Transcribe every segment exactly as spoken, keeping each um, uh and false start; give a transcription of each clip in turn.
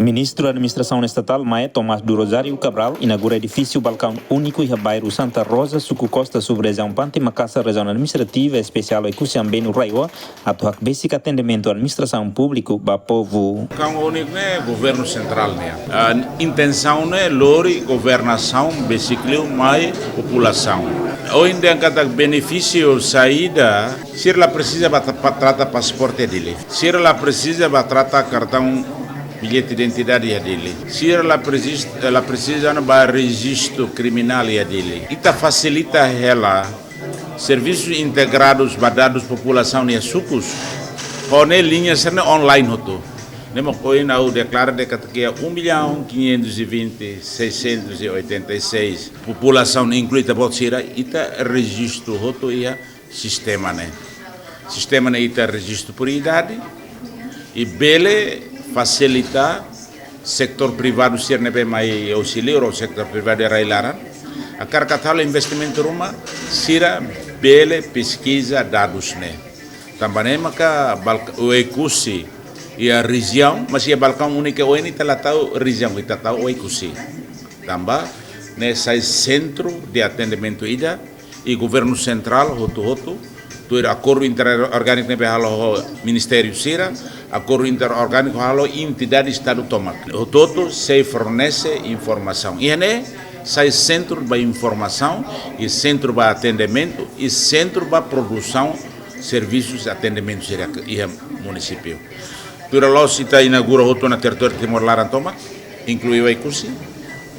Ministru Administrasaun Estatál, MAE, Tomás do Rosário Cabral, inaugura edifísiu balkaun úniku iha bairru Santa Rosa, suku Costa, sub-rejiaun Pante Makasar, Rejiaun Administrativa Espesiál Oekusi Ambenu RAEOA, atu hakbesik atendimentu administrasaun públiku ba povu. Balkaun úniku ne'e governu sentrál nian. Ah, intensaun ne'e lori governasaun besik liu mai populasaun. Ohin dehan katak benefísiu saida, sira la presiza ba tra-, ba trata pasaporte iha Dili. Sira la presiza ba trata kartaun billete identidade iha Dili. Sira la presiza, la presiza ba rejistu kriminál iha Dili. Ita fasilita hela servisus integradus ba dadus populasaun iha sukus, ho ne'e liña sira-ne'e online hotu. Ne'e mak ohin ha'u deklara dehan katak iha um milhão quinhentos e vinte, seiscentos e oitenta e seis populasaun, inklui ita-boot sira, ita rejistu hotu iha sistema ne'e. Sistema ne'e ita rejistu por idade, i bele fasilita setór privadu sira ne'ebé mai auxíliu, ou setór privadu iha rai-laran, hakarak atu halo investimentu ruma, sira bele peskiza dadus ne'e. Tanba ne'e maka Balk-, Oekusi iha rejiaun, mas iha balkaun úniku ohin ita la tau rejiaun, ita tau Oekusi. Tanba ne'e sai sentru de atendimentu ida, i governu sentrál hotu-hotu, tuir akordu interorgániku ne'ebé halo ho ministériu sira, akordu interorgániku halo entidade Estadu tomak. Hotu-hotu sei fornese informasaun. Iha ne'e sai sentru ba informasaun, i sentru ba atendimentu, i sentru ba produsaun servisus atendimentu sira iha munisípiu. Tuir loloos ita inaugura hotu ona territóriu Timor laran tomak, inklui Oekusi.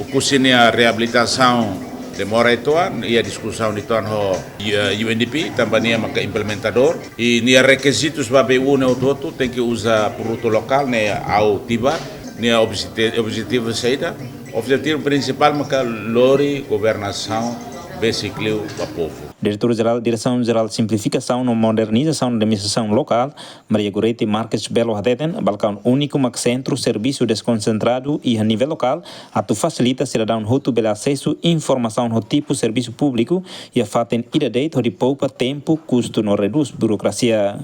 Oekusi nia reabilitasaun demora uitoan, iha diskusaun uitoan ho, eh, U N D P, tanba nia maka implementadór. I nia rekizitus ba B U ne'e hotu-hotu tenke uza produtu lokál, ne'e au tibar, nia objeti-, objetivu saida. Objetivu prinsipál maka lori governasaun besik liu ba povu. Diretór Jerál Diresaun Jerál Simplifikasaun no Modernizasaun Administrasaun Lokál, Maria Goretti Marques Belo hateten, balkaun úniku mak sentru servisu deskonsentradu iha nivel lokál, atu fasilita sidadaun hotu bele asesu informasaun ho tipu servisu públiku iha fatin ida de'it hodi poupa tempu, kustu no redús burokrasia.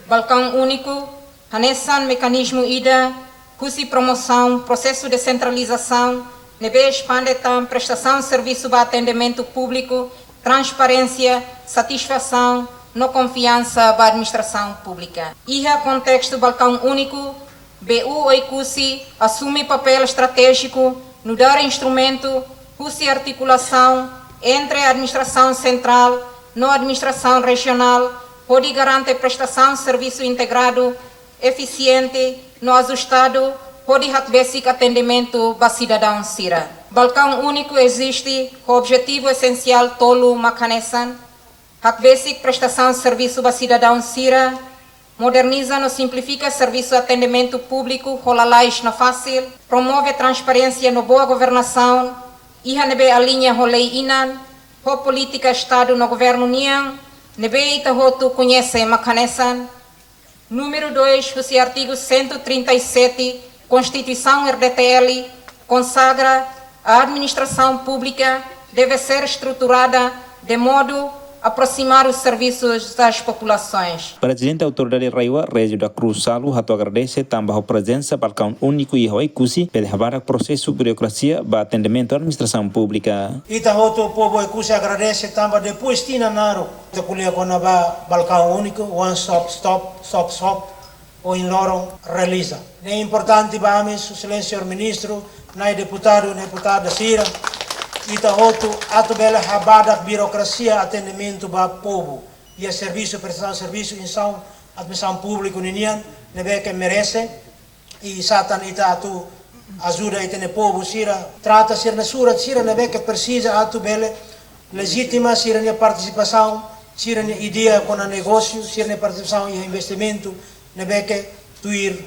Balkaun úniku hanesan mekanizmu ida husi promosaun prosesu desentralizasaun ne'ebé espande tan prestasaun servisu ba atendimentu públiku, transparénsia, satisfasaun no konfiansa ba administrasaun públika. Iha kontestu balkaun úniku, B U Oekusi asume papél estratéjiku nu'udar instrumentu husi artikulasaun entre administrasaun sentrál no administrasaun rejionál, hodi garante prestasaun servisu integradu, efisiente no ajustadu, hodi hakbesik atendimentu ba sidadaun sira. Balkaun úniku eziste ho objetivu esensiál tolu mak hanesan: hakbesik prestasaun servisu ba sidadaun sira, moderniza no simplifika servisu atendimentu públiku ho lalais no fasil, promove transparénsia no boa governasaun, iha ne'ebé aliña ho lei inan, ho polítika Estadu no governu nian, ne'ebé ita hotu koñese mak hanesan. Númeru dois husi artigu cento e trinta e sete Konstituisaun R D T L konsagra: a administração pública deve ser estruturada de modo a aproximar os serviços das populações. Prezidente Autoridade RAEOA, Régio da Cruz Salu, hato'o agradese tanba ho prezensa balkaun úniku iha Oekusi bele habadak prosesu burokrasia ba atendimentu administrasaun públika. Ita hotu povu Oekusi agradese tanba depois tinan naruk ita ko'alia kona-ba balkaun úniku, one stop stop, stop shop, ohin loron realiza. Ne'e importante ba ami, Sua Exelénsia Ministru, nai deputadu, deputada sira, ita hotu atu bele habadak burokrasia atendimentu ba povu. Iha servisu, prestasaun servisu, instituisaun administrasaun públiku ninian, ne'ebé ke merese, i sá tan ita atu ajuda ita-nia povu sira, trata sira-nia surat sira ne'ebé ke presiza atu bele lejitima sira-nia partisipasaun, sira-nia ideia kona negósiu, sira-nia partisipasaun iha investimentu, ne'ebé ke tuir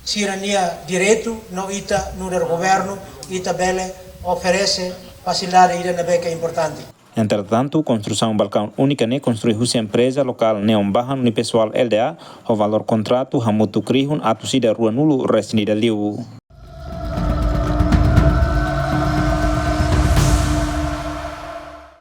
sira-nia direitu, no ita nu'udar governu, ita bele oferese fasilidade ida ne'ebé ke importante. Entretantu, konstrusaun balkaun úniku ne'e konstrui husi empreza lokál Neon Bahan Unipessoal Lda, ho valór kontratu hamutuk rihun atus ida ruanulu resin ida liu.